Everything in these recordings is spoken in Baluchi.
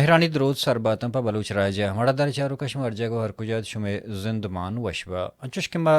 مہرانی دروت سر باتاں پہ بلوچ راج ءَ۔ مڑادار چاروکاں، شما ہر جاگہ ءُ ہر کجا ات، شمئے زندمان وش با۔ انچوش کہ ما،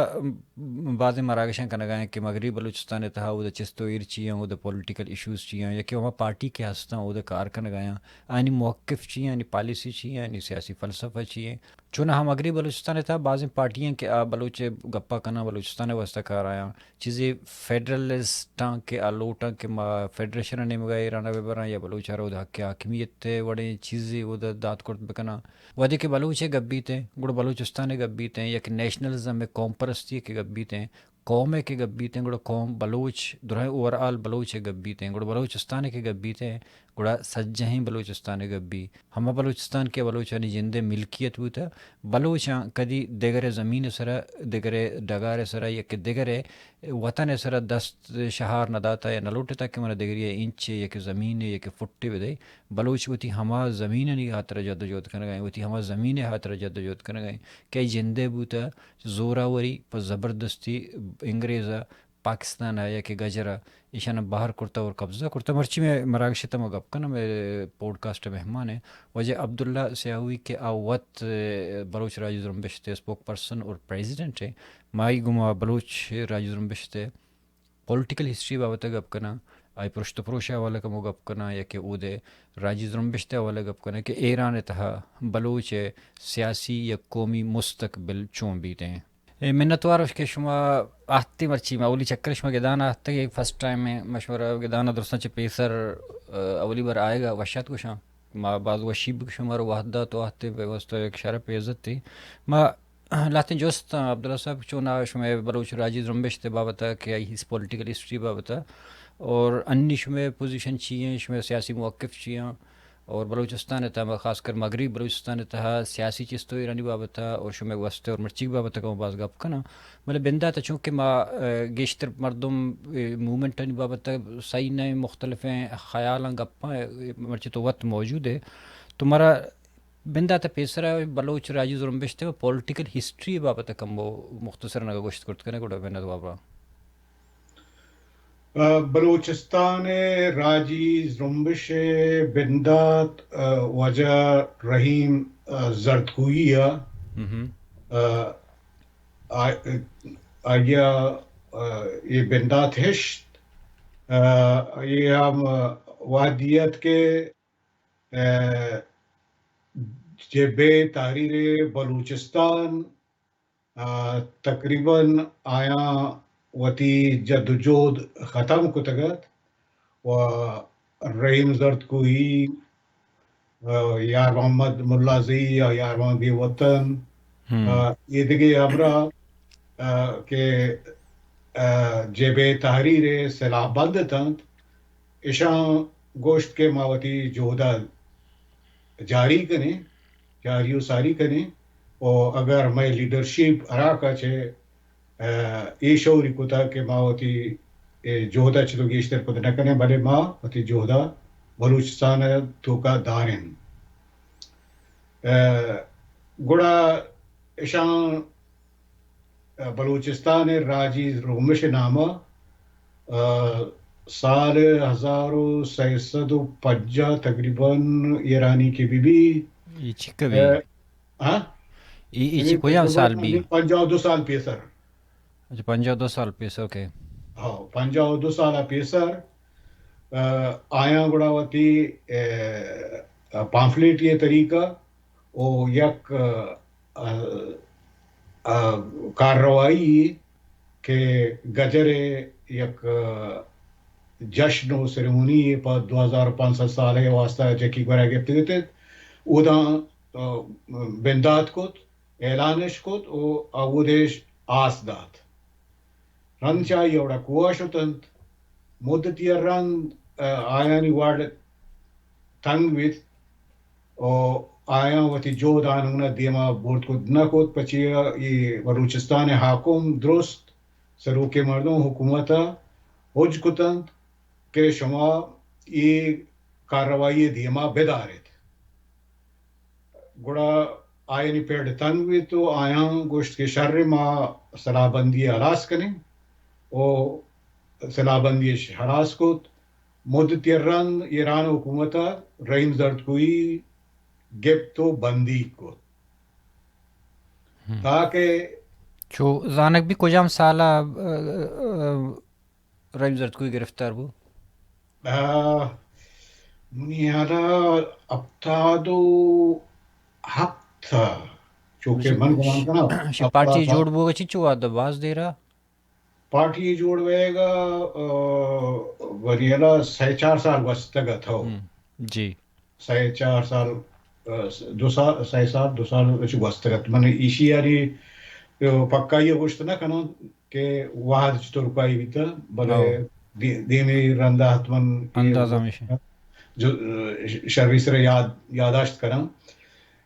م، بازیں مراگشاں کنگا ایں کہ مغربی بلوچستان ءِ تہا اودا چست ءُ ایر چی ایں، اودا پولیٹیکل ایشوز چی ایں، یا کہ ہما پارٹی کہ ہستاں اودا کار کنگا ایں، آیانی موقف چی ایں، آیانی پالیسی چی ایں، آیانی سیاسی فلسفہ چی ایں۔ چوناہا مغربی بلوچستان ءِ تہا بازیں پارٹی ایں کہ آ بلوچ ءِ گپا کناں، بلوچستان ءِ واستہ کار آیاں۔ چیزے فیڈرلسٹاں کہ آ لوٹاں کہ ما فیڈریشن ءِ نیمگا ایران ءَ بہ براں یا بلوچ ءَ را اودا حق حاکمیت ءِ وڑیں چیزے اودا دات کرت بکناں۔ وہدے کہ بلوچ ءِ گپ بیت ایں، گڑا بلوچستان ءِ گپ بیت ایں، یا کہ نیشنلزم ءِ، قوم پرستی ءِ کہ گپ بیت ایں، قوم ءِ کہ گپ بیت ایں، گڑا قوم بلوچ درہیں اوور آل بلوچ ءِ گپ بیت ایں، گڑا بلوچستان ءِ کہ گپ بیت ایں، گڑا سجہیں بلوچستان ءِ گپ بی۔ ہما بلوچستان کہ بلوچانی جند ءِ ملکیت بوتہ، بلوچاں کدی دگرے زمین ءِ سرا، دگرے ڈگار ءِ سرا یا کہ دگرے وطن ءِ سرا دست شہار نہ داتہ یا نہ لوٹتہ کہ منا دگرے ءَ اینچے یا کہ زمینے یا کہ فٹے بدئے۔ بلوچ وتی ہما زمینانی ہاترا جد ءُ جہد کنگا ایں، وتی ہما زمین ءِ ہاترا جد ءُ جہد کنگا ایں کہ آئی جند ءِ بوتہ زوراوری پہ زبردستی انگریز ءَ پاکستان ءَ یا کہ گجر ءَ ایشاناں بہر کرتہ اور قبضہ کرتہ۔ مرچی مئے مراگش ءِ تہا ما گپ کناں، مئے پوڈکاسٹ ءِ مہمان ایں واجہ عبداللہ سیاہوی کہ آ وت، اے، بلوچ راجی زرمبشت ءِ اسپوک پرسن اور پریزیڈنٹ ایں۔ ما آئی گوما بلوچ راجی زرمبشت ءِ پولیٹیکل ہسٹری ءِ بابت ءَ گپ کناں، آئی پرشت ءُ پروش ءِ حوالہ ءَ کمو گپ کناں یا کہ اودے راجی زرمبشت ءِ حوالہ ءَ گپ کناں کہ ایران ءِ تہا بلوچ ءِ سیاسی یا قومی مستقبل چون بیت ایں۔ اے منتوار اش کہ شما آہتے، مرچی ما اولی چکر شما گدان آہتگ، اے فرسٹ ٹائم ایں، ما شمارا گدان ءَ درستاں چہ پیسر، آ، اولی بار آیگ ءَ وش آتک گوشاں۔ ما باز وشی بہ شمارا وہد دات ءُ آہتے، بے واسطہ یک شرپ عزتے۔ ما لہتیں جست آں عبداللہ صاحب، چونا شمئے بلوچ راجی زرمبشت ءِ بابت ءَ کہ آئی ہس-، پولیٹیکل ہسٹری ءِ بابت ءَ، اور انی شمئے پوزیشن چی ایں، شمئے سیاسی موقف چی ایں؟ اور بلوچستان ءِ تہا، خاص کر مغربی بلوچستان ءِ تہا سیاسی چست ءُ ایرانی بابت ءَ اور شمئے گوست ءُ مرچیگ بابت ءَ کمو باز گپ کناں۔ بلے بندات ءَ چونکہ ما، آ، گیشتر مردم، اے، موومنٹانی بابت ءَ سہی نہ ایں، مختلفیں خیالاں گپاں، اے، مرچی تو وت موجود ئے، تو مارا بندات ءَ پیسر ءَ بلوچ راجی زرمبشت ءِ پولیٹیکل ہسٹری ءِ بابت ءَ کمو مختصراً اگاں گوشت کرت کن ئے گڑا منت وار باں۔ آ، بلوچستان ءِ راجی زرمبش ءِ بندات، آ، واجہ رحیم، آ، زردکوہی ءَ، مہم۔ آ، آ، آئی ءَ، آ، اے بندات ہشت، آ، اے ہم وہدی ات کہ، آ، جبہہ تحریر بلوچستان آ، تقریباً آیاں وتی جد ءُ جہد ختم کتگ ات ءُ رحیم زردکوہی، آ، یار محمد ملازئی یا یار محمد بے وطن، ہم۔ آ، اے دگہ ہمراہ، آ، کہ، آ، جبہہ تحریر ءِ سلاہ بند اتنت، اشاں گوشت کہ ما وتی جہد ءَ جاری کنیں، جاری ءُ ساری کنیں، ءُ اگر مئے لیڈرشپ ہراکا چہ، آ، اے شعوری کتگ کہ ما وتی اے جہد ءَ چہ تو گیشتر پد نہ کنیں، بلے ما وتی جہد ءَ بلوچستان ءِ توکا داریں۔ آ، گڑا اشاں بلوچستان ءِ راجی زرمبش ءِ نام ءَ، آ، سال ہزار ءُ سئے سد ءُ پنجاہ تقریباً ایرانی کہ بی بی۔ اے چی کبھی؟ آ، ہاں؟ اے، اے چی یعنی کجام تقریباً سال بی؟ پنجاہ ءُ دو سال پیسر۔ اچھا، پنجاہ ءُ دو سال پیسر، اوکے۔ ہاں، پنجاہ ءُ دو سال پیسر، آ، آیاں گڑا وتی، آ، پامفلیٹ ءِ طریقہ ءُ یک، آ، آ، کارروائی کہ گجر ءِ یک، آ، جشن ءُ سیریمونی ءَ پہ دو ہزار پانچ سد سال ءِ واسطہ جکی گورا گپتگ ات، اوداں، آ، بندات کت، اعلان اش کت ءُ اودیش آس دات۔ رند چہ آئی اوڑا کوہ شتنت۔ مدتی ءَ رند، آ، آیانی وڑ تنگ بیت ءُ آیاں وتی جہد آنگونا دیما برد کت نہ کت، پچی ءَ اے بلوچستان ءِ حاکم درست سروکیں مردم حکومت ءَ حج کتنت کہ شما اے کارروائی ءِ دیما بدار ات۔ گڑا آیانی پڑ تنگ بیت ءُ آیاں گوشت کہ شر، ما سلاہ بندی ءَ ہلاس کنیں ءُ سلاہ بندی اش ہلاس کت۔ مدتی ءَ رند ایران حکومت ءَ رحیم زردکوہی، گپت و بندیگ کت۔ ہم۔ تاکہ چو زانگ بی کجام سالا، ء، ء، رحیم زردکوہی گرفتار بو؟ آ، منی ہیالا ہپتاد و ہپت ء، چونکہ من گمان کناں شی پارٹی ہپتاد جوڑ بوگ چنچو وہد باز دیرا؟ پارٹی جوڑ بوگ ء، آ، منی ہیالا سئے چار سال گوستگ ات ہو۔ ہم، جی۔ سئے چار سال، آ، دو سال، سئے سال، دو سال چو گوستگ ات۔ من ایشی یعنی، آ، پکائی گوشت نہ کناں کہ وہد چطور کائی بیتا، بلے ہو۔ دی-، دیمی رندا حتماً اندازہ ہمیش انت۔ جو، آ، شری سر یاد، یاداشت کناں۔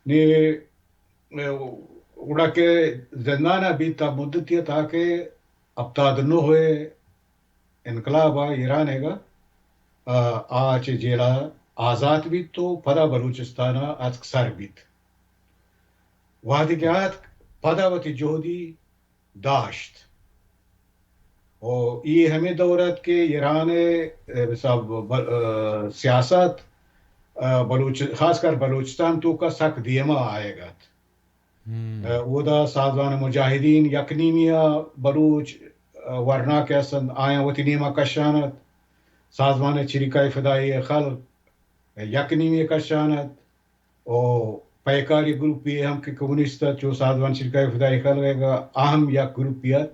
نی، آ، گڑا کہ زندان ء بیت تا مدتی ء تاکہ ہپتاد نہ ء انقلاب ء ایران ء گا، آ، آ چہ جیل ء آزات بیت و پدا بلوچستان ء اتک سر بیت۔ وہدے کہ آتک، پدا وتی جہدی داشت۔ و اے ہمے دور ات کہ ایران ء، ء، بسا ب-، ب-، ء، سیاست، ء، بلوچ-، خاص کر بلوچستان توکا سک دیما آیگ ات۔ ہم۔ ء، اودا سازمان مجاہدین یک نیمی ء بلوچ، ء، ورنا کہ است انت، آیاں وتی نیما کشان ات۔ سازمان چریکای فدائی خلق یک نیمی کشان ات۔ و پیکاری گروپی ہم کہ کمیونسٹ ات، چو سازمان چریکای فدائی خلق ء گا، آ ہم یک گروپی ات۔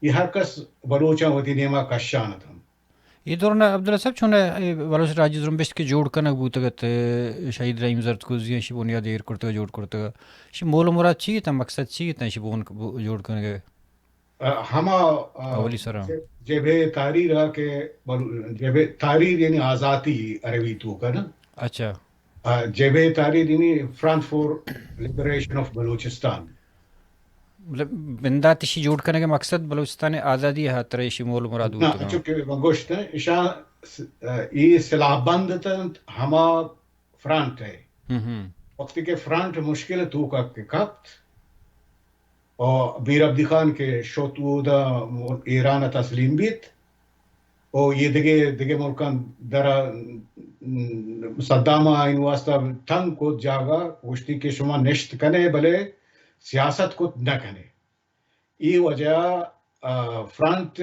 یہ ہر کس بلوچاں وتی نیما کشان ات ہم۔ اے دوران ء عبداللہ صاحب چون ء اے بلوچ راجی زرمبشت کہ جوڑ کنگ بوتگ ات، ء شہید رحیم زردکوزی ء شی بنیاد ایر کرتگ ء جوڑ کرتگ ء، شی مول ء مراد چی ات ء مقصد چی ات ء شی بون ک-، بو-، جوڑ کنگ ء؟ ء، ہما، ء، اولی سرا۔ ج-، جبہہ تحریر ء کہ بل-، جبہہ تحریر یعنی آزاتی عربی توکا نا۔ اچھا۔ ء، جبہہ تحریر یعنی front for liberation of Balochistan. مطلب، بندات ایشی جوڑ کنگ ء مقصد بلوچستان ء آزادی ء ہاترا ایشی مول مراد نہ، بوتگ انت۔ چونکہ من گوشت، ایشاں س-، ء، اے سلاہ بند اتنت ہما فرنٹ ء۔ ہم ہم۔ وقتی کہ فرنٹ مشکل ء توکا کہ کپت، و میر عبدی خان کہ شت اودا ایران ء تسلیم بیت، و یہ دگہ، دگہ ملکاں در ء، م، صدام ء آئین واسطہ تنگ کت جاگہ، گوشتی کہ شما نشت کنے بلے سیاست کت نہ کنے۔ اے وجہ ء، آ، فرنٹ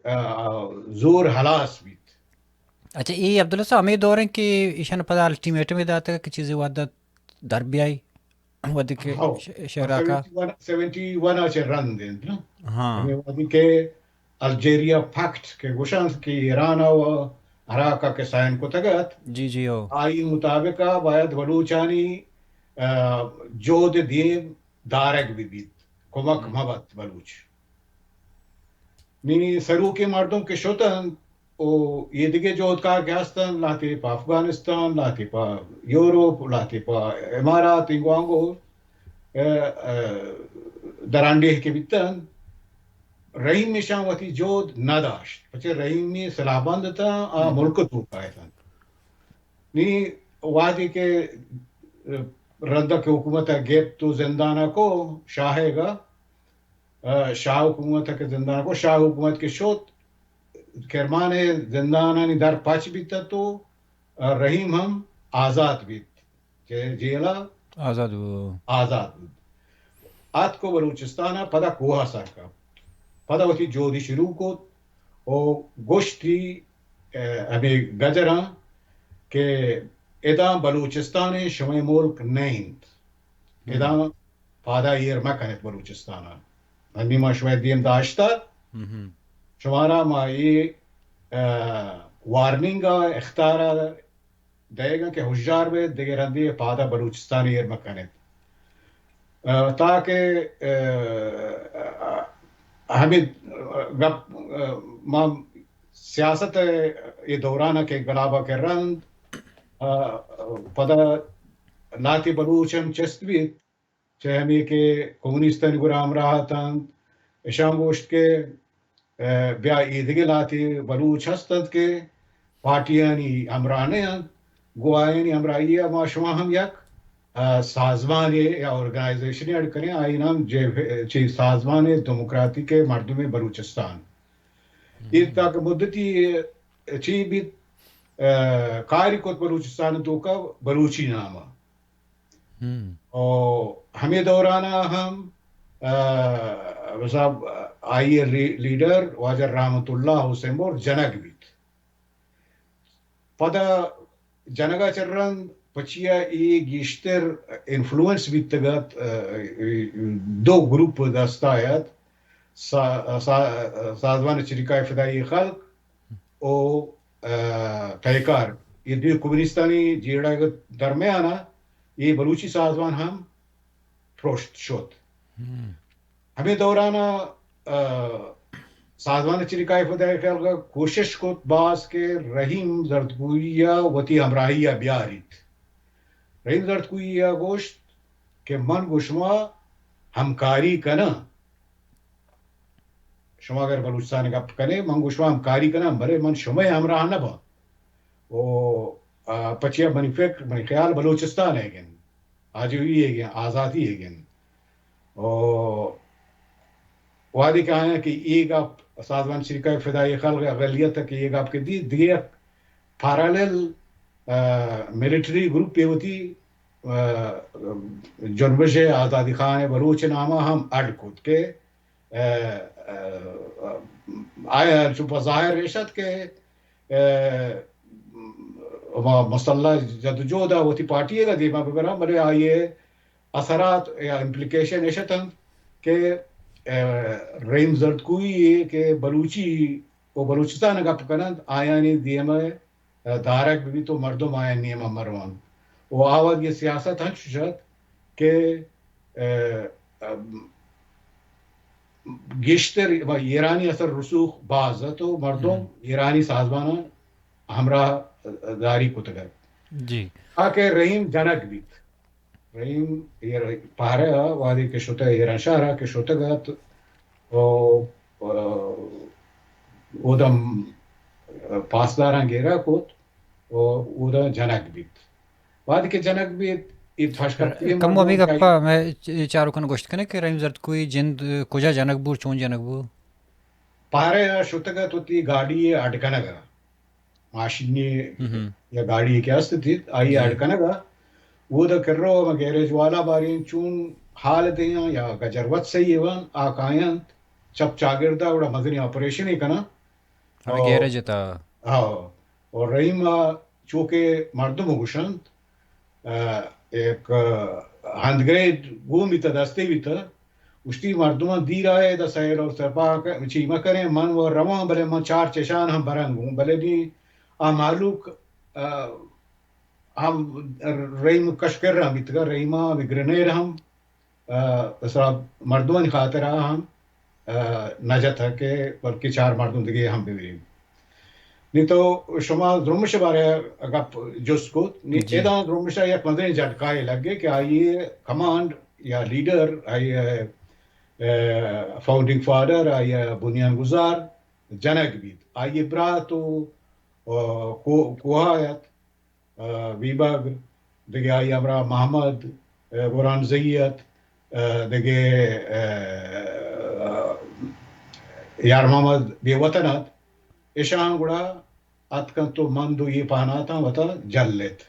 ء، آ، زور ہلاس بیت۔ اچھا، اے عبداللہ صاحب ہمے دور انت کہ ایشان پدا الٹیمیٹم داتگ کہ چیزے وعدہ در بیائی، وھدے کہ ہو، ش-، شہراکا۔ سیونٹی ون، سیونٹی ون ء چہ رند انت نا؟ ہاں۔ ہمے وھدے کہ الجیریا پیکٹ کہ گوشنت کہ ایران ء و عراق ء کہ سائن کتگ ات، جی، جی، ہو۔ آئی مطابق ء باید بلوچانی، آ، جہد دیم دارگ بہ بیت، کمک ہم۔ مہ بنت بلوچ۔ نی سروکیں مردم کہ شتنت، و یہ دگہ جہدکار کہ ہستنت، لہتے پہ افغانستان، لہتے پہ یورپ، لہتے پہ امارات، انگو آنگو، ء، ء، درانڈیہ کہ بیتنت، رحیم اشاں وتی جہد نہ داشت۔ پچے رحیمی سلاہ بند اتاں، آ ہم۔ ملک توکا اتنت۔ نی وہدے کہ، ء، رندا کہ حکومت ء گپت و زندان ء کو شاہ ء گا، ء، شاہ حکومت ء کہ زندان ء کو، شاہ حکومت کہ شت، کرمان ء زندانانی در پچ بیت ات و، ء، رحیم ہم آزات بیت۔ چہ جیل ء آزاد بو۔ آزاد بوت۔ آتک و بلوچستان ء پدا کوہ ء سر کپت۔ پدا وتی جہدی شروع کت و گوشتی، ء، ہمے گجراں کہ ادا بلوچستان ء شمئے ملک نہ انت۔ ہم۔ ادا پادا ایر مہ کنت بلوچستان ء۔ ہنی ما شمئے دیم داشتہ۔ ہم ہم۔ شمارا ما اے، ء، وارننگ ء اختار ء دئیگ ء کہ ہژار بئیت، دگہ رندے پادا بلوچستان ایر مہ کنیت۔ ء، تاکہ، ء، ہمے گپ، ء، ما سیاست ء اے دوران ء کہ انقلاب ء کہ رند، ء، پدا لہتے بلوچ ہم چست بیت۔ چہ ہمے کہ کمیونسٹانی گورا ہمراہ اتنت، اشاں گوشت کہ، ء، بیا اے دگہ لہتے بلوچ ہست انت کہ پارٹیانی ہمراہ نہ انت، گوں آیانی ہمراہی ء ما شما ہم یک، ء، سازمانے یا آرگنائزیشنے اڈ کنیں، آئی نام جبہ-، چی، سازمان دموکراتیک مردم بلوچستان۔ اے تاکہ مدتی چی بیت، ء، کاری کت بلوچستان توکا بلوچی نام ء۔ ہم۔ و ہمے دورانا ہم، آ، صاحب، آئی لی-، لیڈر واجہ رحمت اللہ حسین بور جنگ بیت۔ پدا جنگا چہ رند پچیا اے گیشتر انفلوئنس بیتگ ات، آ، دو گروپ دستا ات، سا-، سا-، سازمان چریکای فدایی خلق و، آ، پیکار، اے دوی کمیونسٹانی جیڑگ درمیانا اے بلوچی سازمان ہم پرشت شت۔ ہم۔ ہمے دورانا، آ، سازمان چریکای فدایی خلق کوشش کت باز کہ رحیم زردکوہی ء وتی ہمراہی ء بیاریت۔ رحیم زردکوہی ء گوشت کہ من گو شما ہمکاری کناں، شما اگر بلوچستان ء گپ کنے، من گو شما ہمکاری کناں، بلے من شمئے ہمراہ نہ باں۔ و، آ، پچیا منی فکر، منی خیال بلوچستان ء گن، آجوئی ء گن، آزاتی ء گن۔ و وہدے کہ آیاں کہ اے گپ سازمان چریکای فدایی خلق اقلیت کہ اے گپ کہ دی، دیگہ یک پارالل، آ، ملٹری گروپے وتی، آ، جنبش آزادی خواہ بلوچ ناما ہم اڈ کت کہ، آ، آ، آیا چو پہ ظاہر ریشت کہ، آ، ہما مسلح جدوجہد ء وتی پارٹی ء دیما ببراں، بلے آئی ء اثرات یا امپلیکیشن اش اتنت کہ، آ، رحیم زردکوئی ء کہ بلوچی و بلوچستان ء گپ کننت، آیانی دیم ء دارگ بہ بیت و مردم آیان نیما مروان۔ و آ وہدی سیاست ہنچوش ات کہ، آ، آ، گیشتر ایرانی اثر رسوخ باز ات و مردم ہم۔ ایرانی سازماناں ہمراہ داری کتگ ات۔ جی۔ آ کہ رحیم جنگ بیت۔ رحیم ایر-، پہرہ ء وہدے کہ شتہ ایرانشہر ء کہ شتگ ات و، آ، اودم پاسداراں گھیرا کت و اودا جنگ بیت۔ وہدے کہ جنگ بیت، اے پشکپتی کمو ہمے گپا مئے چ-، چاروکاں گوشت کنے کہ رحیم زردکوئی جند کجا جنگ بو، چون جنگ بو؟ پہرہ ء شتگ ات وتی گاڑی ء اڈ کنگ ء۔ ماشینے ہم۔ یا گاڑی کہ است تیت، آئی جی۔ اڈ کنگ ء۔ اودا کرو ہما گیریج والا باریں چون حال دیاں یا گجر وت صحیح ایوان، آ کاینت چپ چاگرد ء گڑا مزنیں آپریشنے کناں۔ ہمے او، گیریج ء تہا۔ ہاں۔ اور رحیم ء چوکہ مردم گوشنت، آ، یک، آ، ہند گرید گون بیتہ، دستے بیتہ۔ گوشتی، مردماں دیر آئے دا سیل اور سرپا ک-، چی مکریں، من و رواں، بلے من چار چشان ہم برنگ ہوں، بلے نی آ مہلوک، آ، ہم رحیم کشکر ہم بیتگا، رحیما ہم گرنیڈ ہم، آ، مثلا مردمانی خاطر آ ہم، آ، نہ جتہ کہ بلکہ چار مردم دگہ ہم ببریں۔ نی تو شما زرمش بارے گپ جست کت، نی جی۔ ادا زرمش یک مزنیں جھٹکائے لگے کہ آئی کمانڈ یا لیڈر، آئی، آ، فاؤنڈنگ فادر، آئی بنیان گزار جنگ بیت۔ آئی برات و، آ، کو-، کوہایت، آ، بیبگ، دگہ آئی ہمراہ محمد، آ، گورانزئی ات، آ، دگہ، آ، یار محمد بے وطن ات۔ اشاں گڑا اتکنت و مند و یہ پہناتاں وتا جلت۔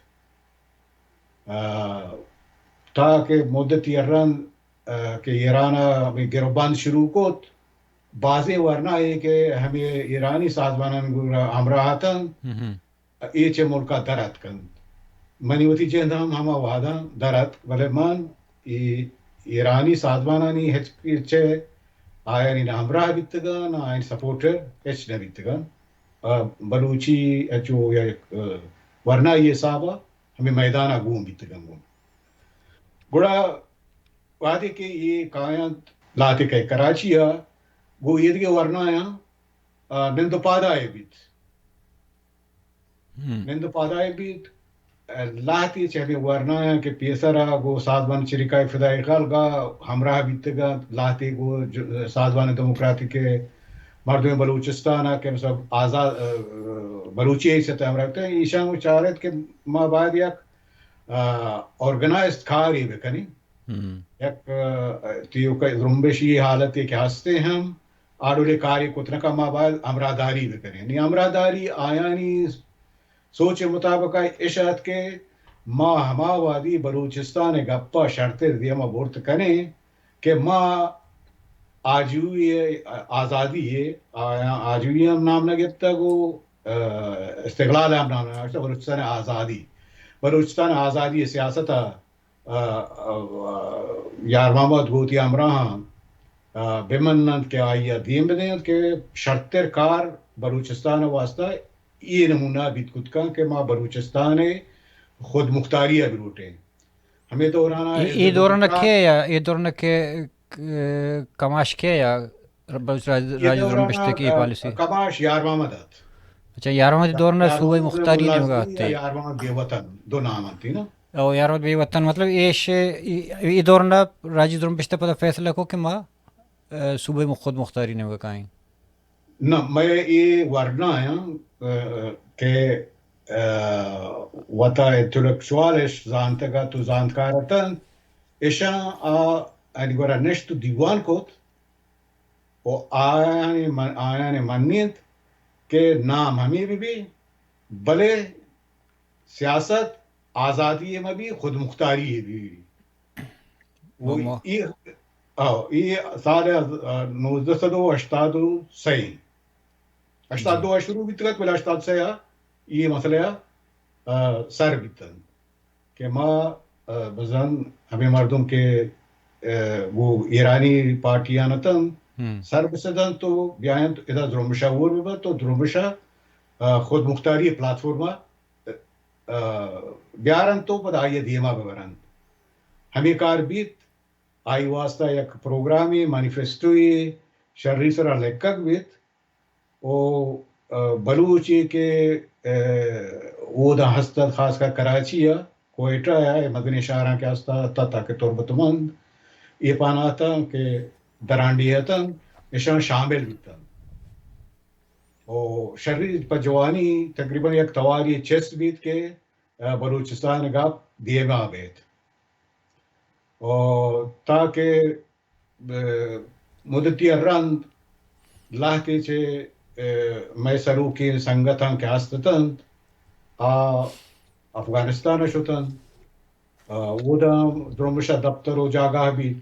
آ، تا کہ مدتی رند، آ، کہ ایران ء ہمے گروبند شروع کت، بازیں ورنا اے کہ ہمے ایرانی سازمانانی گورا ہمراہ اتنت، ہم۔ اے چہ ملک ء در اتکنت۔ منی وتی جند ہم ہما وہداں در اتک، بلے من اے ایرانی سازمانانی ہچ، ہچ چہ آیانی نہ ہمراہ بیتگاں، نہ آیانی سپورٹر ہچ نہ بیتگاں۔ آ، بلوچی ہچو یک، آ، ورنائی حساب ء ہمے میدان ء گون بیتگاں گوں۔ گڑا وہدے کہ اے کاینت لہتے کہ کراچی ء، گوں ایدگہ ورنایاں، آ، نند و پادائے بیت۔ ہم۔ نند و پادائے بیت، آ، لہتے چہ ہمے ورنایاں کہ پیسر ء گوں سازمان چریکای فدای خلق ء ہمراہ بیتگ انت، لہتے گوں ج-، سازمان دموکراتیک مردم بلوچستان ء کہ مثلا آزاد، آ، بلوچی حیثیت ء ہمراہ بیتگ، ایشاں گوں چارت کہ ما باید یک، آ، آرگنائزڈ کارے بکنیں۔ ہم۔ یک، آ، تیوکہ زرمبشی حالتے کہ ہستے ہم، آ ڈولیں کارے کت نہ کنت، ما باید ہمراہداری بکنیں۔ نی ہمراہداری آیانی سوچ مطابق اش ات کہ ما ہما وہدی بلوچستان ءِ گپ ءَ شرتر دیما برت کنیں کہ ما آجوئی ءِ، آزادی ءِ، آیاں آجوئی ہم نام نہ گپتگ و، آ، استقلال ہم نام نہ گپتگ، بلوچستان ءِ آزادی، بلوچستان ءِ آزادی ءِ سیاست ءَ، آ، آ، یار محمد گوتی ہمراہاں، آ، بہ مننت کہ آئی ءَ دیم بدینت کہ شرتر کار بلوچستان ءِ واستہ اے نمونہ بیت کت کن کہ ما بلوچستان ءِ خود مختاری ءَ بلوٹیں۔ ہمے دوران ءَ اے، اے دوران ءَ کئے یا، اے دوران ءَ کہ، ک-، کماش کئے یا بلوچ راج، اے راجی دوران زرمبشت ءِ کہ اے ءَ، پالیسی؟ کماش یار محمد ات۔ اچھا، یار محمد ءِ دوران ءَ یار صوبہ محمد مختاری ملازمی نیمگا یا ات۔ یار محمد بے وطن، دو نام انت نا۔ او یار محمد بے وطن، مطلب ایش، اے، اے دوران ءَ راجی زرمبشت ءَ پدا فیصلہ کو کہ ما، اے، صوبہ مخ-، خود مختاری نیمگا کائیں۔ نہ، مئے اے ورنا آیاں، آ، کہ، آ، وتا انٹلیکچوال اش زانتگ ات و زانتکار اتنت، اشاں آ، آنی گورا نشت و دیوان کت و آیانی من-، آیانی منینت کہ نام ہمے بہ بی، بلے سیاست آزادی مہ بی، خودمختاری بہ بی۔ و بابا۔ اے، آ، اے سال، آ، نوزدہ سد و ہشتاد و سئے، ہشتاد دو ءَ شروع بیتگ ات، بلے ہشتاد سئے ءَ اے مسئلہ ءَ، آ، سر بیت انت کہ ما، آ، بزاں ہمے مردم کہ، آ، گوں ایرانی پارٹیاں اتنت، ہم۔ سر بسدنت و بیاینت ادا زرمبش ءَ ہور ببنت و زرمبش ءَ، آ، خودمختاری پلاتفورم ءَ، آ، بیارنت و پدا آئی ءَ دیما ببرنت۔ ہمے کار بیت۔ آئی واسطہ یک پروگرامے، مانیفیسٹوے شری سرا لکگ بیت و، آ، بلوچے کہ، آ، اودا ہست ات، خاص کر کراچی ءَ، کوئٹہ ءَ، اے مزنیں شہراں کہ ہست ات، تاکہ تربت مند اے پاناتاں کہ درانڈیہ اتنت، اشاں شامل بیتنت۔ و شری پہ جوانی تقریباً یک توارے چست بیت کہ، آ، بلوچستان ءِ گپ دیما بیت۔ و تاکہ، آ، مدتی ءَ رند لہتے چہ، آ، مئے سروکیں سنگتاں کہ ہست اتنت، آ افغانستان ءَ شتنت۔ آ، اودا زرمبش ءِ دپتر و جاگہ بیت۔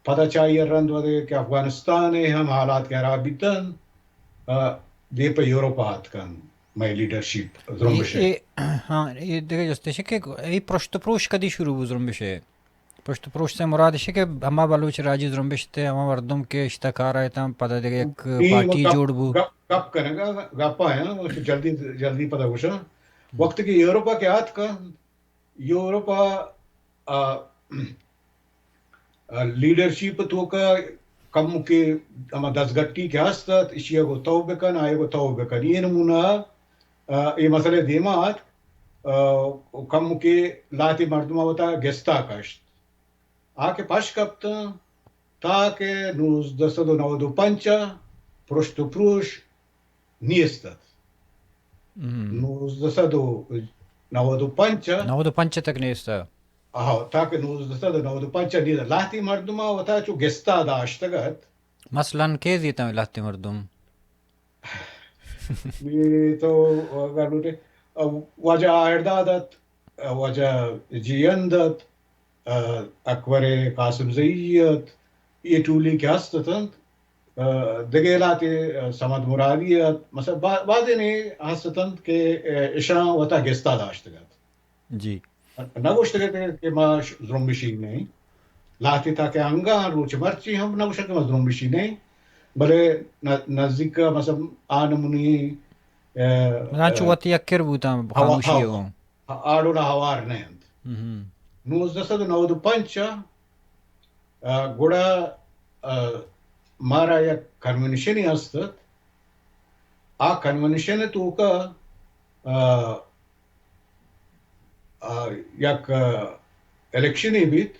پدا چہ آئی ءَ رند وھدے کہ افغانستان ءِ ہم حالات کہ ہراب بیتنت، آ، دیم پہ یورپ ءَ آتکنت مئے لیڈرشپ زرمبش ءِ۔ اے، اے، ہاں، اے دگہ جست اش کہ اے پرشت و پروش کدی شروع بو زرمبش ءِ؟ پرشت و پروش سے مراد اش کہ ہما بلوچ راجی زرمبش تے، ہما مردم کہ اشتا کار ءَ اتاں، پدا دگہ یک اے پارٹی مطلب جوڑ بو۔ گپ، گپ کنگ ءَ، گپ ءَ آں، جلدی، جلدی پدا گوشاں۔ وقت کہ یورپ ءَ کہ آتکنت، یورپ ءَ، آ، آ، لیڈرشپ ءِ توکا کمکے ہما دزگٹی کہ ہست ات، ایشی ءَ گوں تو بکن، آئی ءَ گوں تو بکن۔ اے نمونہ، آ، اے مسئلہ دیما آتک، آ، کمکے لہتے مردماں وتا گستا کشت۔ آ کہ پش کپتاں، تاکہ نوزدہ سد و نود و پنچ ءَ پرشت و پروش نیست ات۔ ہم۔ نوزدہ سد و نود و پنچ ءَ؟ نود و پنچ تک نیست ات۔ آہو، تاکہ نوزدہ سد و نود و پنچ ءَ نیست ات۔ لہتے مردماں وتا چو گستا داشتگ ات۔ مثلاً کئے زیت اَنت لہتے مردم؟ اے تو اگاں لوٹے، واجہ آہرداد ات، واجہ جیئند ات، اکبر قاسمزئی ات، اے ٹولی کہ ہست اتنت، دگہ لہتے صمد مرادی ات، مثلاً با-، بازینے ہست اتنت کہ اشاں وتا گستا داشتگ ات۔ جی۔ نہ گوشتگ ات کہ ما ش-، زرمبشی نہ ایں۔ لہتے تاکہ انگاں روچ مرچی ہم نہ گوشاں کہ ما زرمبشی نہ ایں۔ بلے ن-، نزیک ءَ مثلاً آ نمونی، آ، مثلاً چو آ، وت یک کر بوتاں ہوا-، خاموشی ہوا-، ہوں۔ آ ڈولا ہوار نہ انت۔ ہم۔ نوزدہ سد و نود و پنچ ءَ، آ، گڑا، آ، مارا یک کنونشنے ہست ات۔ آ کنونشن ءِ توکا، آ، آ، یک، آ، الیکشنے بیت۔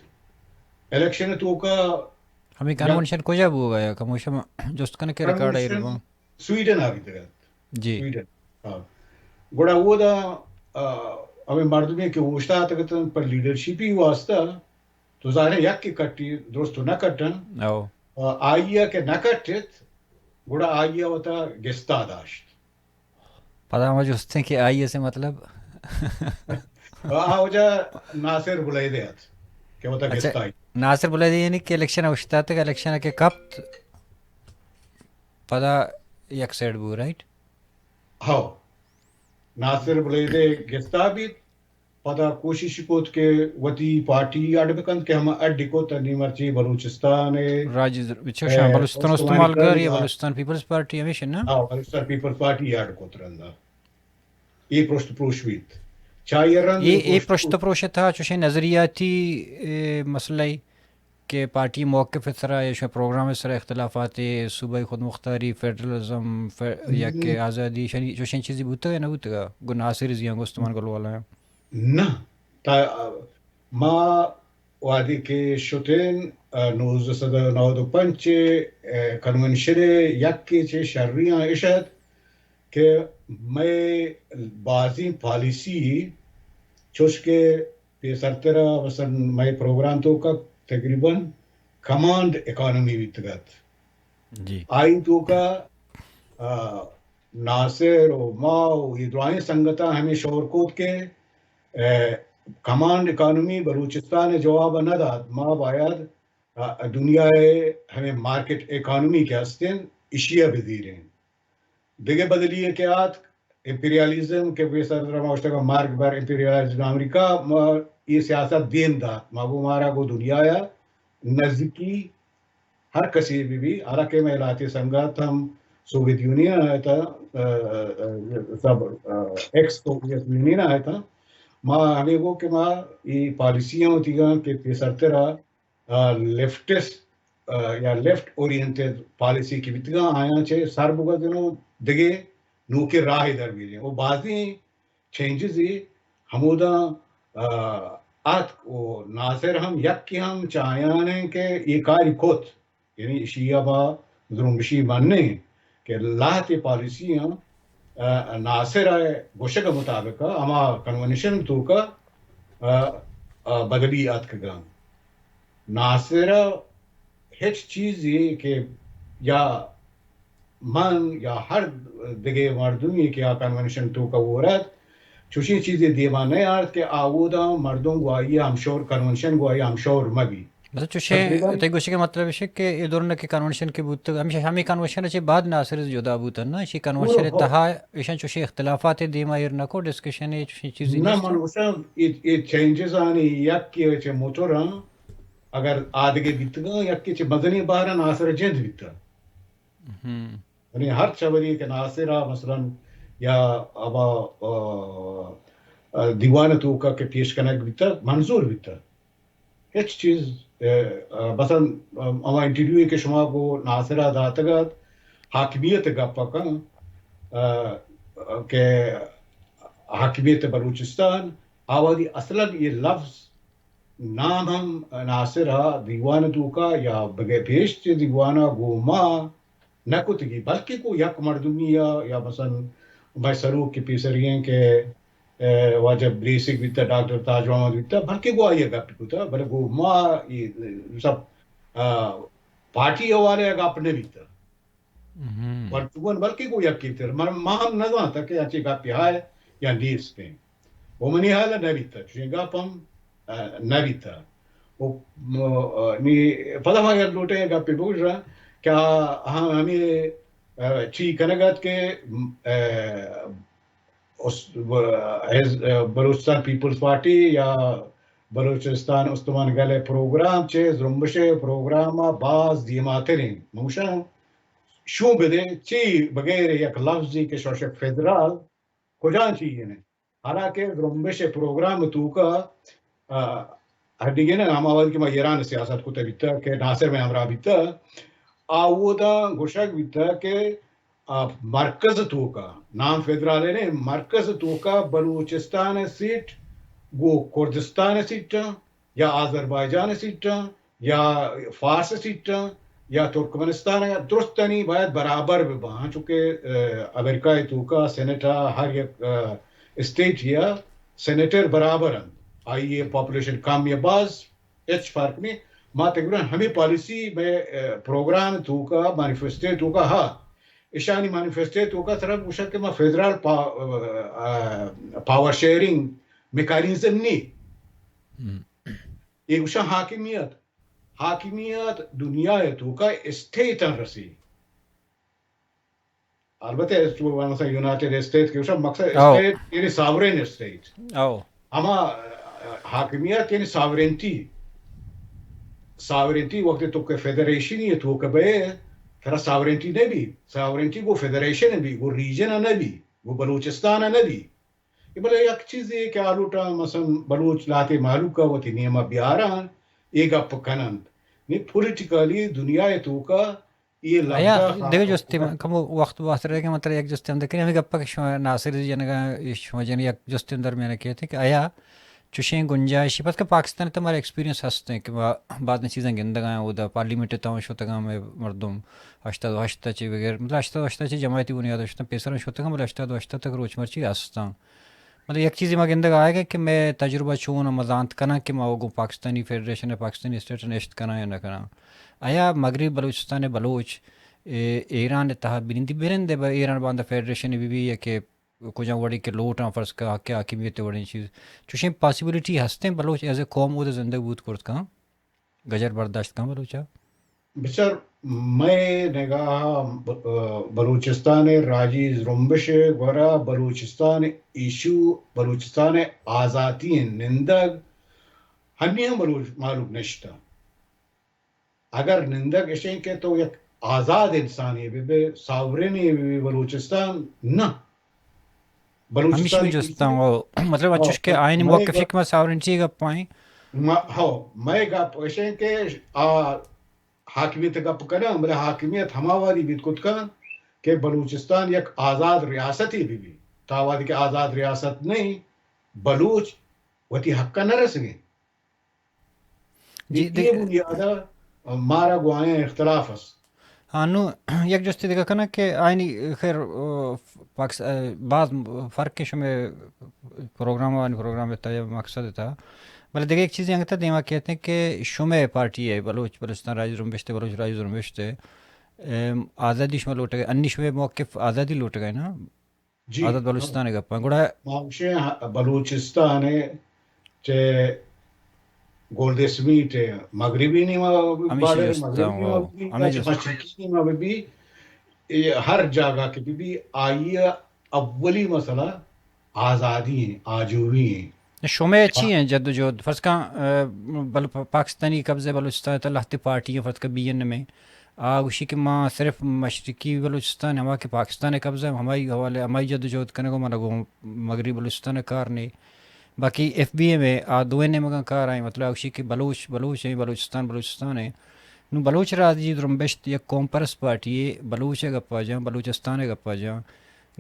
الیکشن ءِ توکا ہمے یک کنونشن کجا بوگا یا کموشم جست کن کہ ریکارڈ ءَ کنونشن سویڈن ءَ بیتگ ات۔ جی۔ سویڈن۔ ہاں۔ گڑا اودا، آ، ہمے مردمے کہ اوشتاتگ اتنت پر لیڈرشپی واسطہ، تو ظاہر ہے یکے کٹی درست تو نہ کٹن۔ او۔ آ، آئی ءَ کہ نہ کٹت، گڑا آئی ءَ وتا گستا داشت۔ پدا ما جستیں کہ آئی ءَ سے مطلب؟ آ وجہ ناصر بلیدے ات کہ وتا اچھا، گستائی۔ ناصر بلیدے یعنی کہ الیکشن اوشتاتگ، الیکشن کہ کپت، پدا یک سائیڈ بو، رائٹ؟ ہو، ناصر بلیدے گستا بیت، پدا کوشش کت کہ وتی پارٹی اڈ بکنت کہ ہما اڈ کت، نی مرچی بلوچستان ء، راجی در-، چوشاں اے، بلوچستان استمان استمالگر یا گل، بلوچستان پیپلز پارٹی ہمیش نا؟ ہاں، بلوچستان پیپلز پارٹی اڈ کت رندا۔ اے پرشت پروش بیت۔ چاہیے رند اے، اے پرشت پروش ء تہا چوشیں نظریاتی، اے، مسئلہ ای کہ پارٹی موقف ء سرا یا شما پروگرام ء سرا اختلافات، صوبائی خودمختاری، فیڈرلزم، ف-، یا کہ آزادی، شنی-، چوشیں چیزی بوتگ یا نہ بوتگ؟ گوں ناصر زیاں گوں استمان گل والا۔ نہ، تا-، ما وہدے کہ شتیں، ء، نوزدہ سد ء نود ء پنچ ء، ء، کنونشن ء یکے چہ شریاں اش ات کہ مئے بازیں پالیسی چوش کہ پیسرترا مثلاً مئے پروگرام توکا تقریباً کمانڈ اکانومی بیتگ ات۔ جی۔ آئی توکا، ء، ناصر و ما و یہ درائیں سنگتاں ہمیں شور کت کہ ء، کمانڈ اکانومی بلوچستان ء جواب ء نہ دات۔ ما باید، ء، دنیا ء ہمیں مارکیٹ اکانومی کہ ہستیں، اشی ء بزیریں۔ دگہ بدلی ء کہ آت، امپیریالزم کہ پیسر ما گوشتگ مرگ بر امپیریالزم امریکہ، ما یہ سیاست دیم دات۔ ما گو مارا گو دنیا ء نزدیکی ہر کسی بہ بی، حالانکہ مئے لہتے سنگت ہم سوویت یونین ء اتاں، ء، ء، ء، سب، ء، ایکس سوویت یونین ء اتاں۔ ما ہمے گو کہ ما اے پالیسیاں وتیگاں کہ پیسرترا، ء، لیفٹسٹ، ء، یا لیفٹ اورینٹڈ پالیسی کہ بیتگاں، آیاں چہ سر بگزن و دگہ نوکیں راہے در بیریں۔ و بازیں چینجزے ہمودا، ء، اتک و ناصر ہم یکے ہم چہ آیان انت کہ اے کاری کت، یعنی ایشی ء ما زرمبشی منیں کہ لہتے پالیسی ہم، ء، ناصر ء گوشگ ء مطابق ء ہما کنونشن توکا، ء، ء، بدلی اتکگاں۔ ناصر ء ہچ چیزے کہ یا من یا ہر دگہ مردمے کہ آ کنونشن توکا ہور ات، چوشیں چیزے دیما نہ آرت کہ آ اودا مردم گوں آئی ء ہمشور، کنونشن گوں آئی ء ہمشور مہ بی۔ مطلب چوشیں تقریباً تئی گوشگ ء مطلب اش کہ اے دورنا کہ کنونشن کہ بوتگ، ہمیشہ ہمے کنونشن ء چہ بعد ناصر جدا بوتن نا؟ ایشی کنونشن ء ہو۔ تہا ایشاں چوشیں اختلافات دیما ایر نہ کو، ڈسکشن ء چوشیں چیزے نہ، نیست؟ من گوشاں اے، اے چینجز آنی یک کہ چہ موٹر ہاں، اگر آدگہ بیتگاں، یک کہ چہ مزنیں بہر ناصر جند بیتگ۔ ہم۔ یعنی ہر چوری کہ ناصر ء مثلاً یا ابا، آ، آ، دیوان توکا کہ پیش کنگ بیتگ، منظور بیتگ۔ ہچ چیز، آ، آ، مثلاً، آ، ہما انٹرویو کہ شما گو ناصر ء داتگ ات، حاکمیت گپ ء کن، آ، آ، کہ حاکمیت بلوچستان، آوادی اصلاً یہ لفظ نام ہم ناصر ء دیوان توکا یا بگے پیش چہ دیوان ء گوں ما نہ کتگی، بلکہ کو یک مردمی ء یا مثلاً مئے سروک کہ پیسری ہیں کہ، اے، واجہ بریسک بیتا، ڈاکٹر تاج محمد بیتا، بلکہ گو آئی ء گپ کتا، بلے گو ما یہ سب، آ، پارٹی حوالے ء گپ نہ بیتا۔ ہم۔ ورتگون بلکہ گو یکی تر۔ من، ما ہم نہ زانتا کہ اچے گپی ہائے یا نیست ہیں۔ و منی حال نہ بیتا، چوشیں گپ ہم، آ، نہ بیتا۔ و، م-، آ، نی، پدا ما یک لوٹے گپی بگوشاں کہ آ، ہم، ہمیں، آ، چی کنگ ات کہ، آ، اس-، ب-، حز-، بلوچستان پیپلز پارٹی یا بلوچستان استمان گل ء پروگرام چہ زرمبش ء پروگرام ء باز دیماتر انت۔ من گوشاں شو بدے، چی بغیر یک لفظی کہ شوش فدرال کجا چی انت؟ حالانکہ زرمبش ء پروگرام توکا، آ، ہڈیگین ہما وقت کہ ما ایران سیاست کتا بیتا کہ ناصر میں ہمراہ بیتا، آ اودا گوشگ بیتا کہ آ، مرکز توکا، نام فدرال نے، مرکز توکا بلوچستان سیٹ گو کردستان سیٹاں یا آذربائیجان سیٹاں یا فارس سیٹاں یا ترکمنستان درستانی باید برابر بباں، چونکہ، آ، امریکہ توکا سینیٹ ہر یک، آ، اسٹیٹ یا سینیٹر برابر انت، آئی پاپولیشن کم یا باز ہچ فرق نہیں۔ ما تقریباً ہمیں پالیسی میں، آ، پروگرام توکا، مانیفیسٹو توکا ہا۔ اشانی مانیفیسٹو توکا سرا گوشا کہ ما فدرال پا-، آ، آ، پاور شیئرنگ میکانیزم نی. اے گوشاں حاکمیت. حاکمیت دنیا ءِ توکا اسٹیٹاں رسی. البتہ تو مثلاً یونائیٹڈ اسٹیٹ کہ گوشاں، مقصد اسٹیٹ یعنی ساورین اسٹیٹ. ہما، حاکمیت یعنی ساورینٹی. ساورینٹی وقت تو کہ فیڈریشن ءِ توکا بئے، ترا ساورینٹی نہ بی. ساورینٹی گو فیڈریشن بی، گو ریجن نہ بی، گو بلوچستان نہ بی. اے بلے یک چیزے کہ آ لوٹاں مثلاً بلوچ لہتے مہلوک ءَ وتی نیما بیاران، اے گپ کننت. نی پولیٹیکلی دنیا ءِ توکا اے لبزا دگہ جستے من کمو وقت واسطہ رہ کہ من ترا یک جستے ہم دکنی، ہمیں گپا کہ شما ناصر جی جنگا، شما جن یک جستے ہم درمیان کہتے کہ آیا چوشیں گنجائشی، پس کہ پاکستان تو ہمارا ایکسپیرینس ہستیں کہ ما بعض چیزاں گندگا ہیں، اودا پارلیمنٹ تاں شتگاں میں مردم ہشتاد و ہشت چی بغیر، مطلب ہشتاد و ہشت چی جماعتی بنیاد شتاں، پیسر شتگاں، بلے ہشتاد و ہشت تک روچ مرچی ہستاں. مطلب یک چیزے ما گندگ آئیگ کہ مئے تجربہ چون، ما زانت کناں کہ ما گوں پاکستانی فیڈریشن، پاکستانی اسٹیٹ نشت کناں یا نہ کناں. آیا مغربی بلوچستان بلوچ، اے، ایران تہا بنندی برندے، ایران باندا فیڈریشن بی بی یا کہ کجا وڑی کہ لوٹاں، فرض کا حق حاکمیت وڑیں چیز، چوشیں پاسیبلٹی ہستیں بلوچ ایز اے قوم اود زندگ بوت کرت کاں، گجر برداشت کاں بلوچا؟ بچار، مئے نگاہ ءَ ب-، بلوچستان ءِ راجی زرمبش ءِ گورا بلوچستان ءِ ایشو، بلوچستان ءِ آزاتی ءِ نندگ ہنی ہم بلوچ مہلوک نشتہ. اگر نندگ اشیں کہ تو یک آزاد انسانے بہ بے، ساورنے بہ بے بلوچستان، نہ. ہمیش بلوچستان من جستاں، او، مطلب، ہو، اچوش کہ آئین مئے موقف گپ، شکما ساورنٹی گپ آئیں. ما، ہو، مئے گپ اشیں کہ آ حاکمیت گپ کناں، بلے حاکمیت ہما وادی بیت کت کن کہ بلوچستان یک آزاد ریاستے بہ بی. تا وادی کہ آزاد ریاست نہیں، بلوچ وتی حق نہ رسگیں. جی، اے، دے- اے بنیاد ءَ مارا گوں آیاں اختلاف است. ہاں، نوں یک جستے دگہ کناں کہ آئینی خیر، آ، پاکس-، آ، باز فرق شمے پروگرام ءُ آنی پروگرام ءِ تہا یا مقصد ءِ تہا. بلے دگہ یک چیزے انگت دیما کہتے ہیں کہ شمے پارٹی ہے، بلوچ، بلوچستان راجی زرمبشت ہے، بلوچ راجی زرمبشت ہے، ام، آزادی شما لوٹگے، انی شمے موقف آزادی لوٹگے نا؟ جی، آزاد بلوچستان ءِ گپاں. گڑا ما گوشیں بلوچستان ءِ چہ گولڈ سمیٹ ءِ مغربی نیما بارڈر، مغربی نیما بہ بی، مشرقی نیما بہ بی، اے ہر جاگہ کہ بہ بی، آئی ءِ اولی مسئلہ آزادی ہیں، آجوئی ہیں. شمئے چی ہیں جدوجہد؟ فرض کن، آ، بل-، پاکستانی قبضہ بلوچستان تہ لہتے پارٹی ہیں، فرض کن بی این ایم ہیں. آ گوشی کہ ما صرف مشرقی بلوچستان، ہما کہ پاکستان ءِ قبضہ، ہمائی حوالے، ہمائی جدوجہد کنگ ءَ، منا گوں مغربی بلوچستان ءَ کار نے. باقی ایف بی ایم ہے، آ دوئیں نیمگاں کار آئیں، مطلب آ گوشی کہ بلوچ، بلوچ ہیں، بلوچستان، بلوچستان ہے. نوں بلوچ راجی زرمبشت یک قوم پرست پارٹی ہے، بلوچ ءِ گپا جاں، بلوچستان ءِ گپا جاں.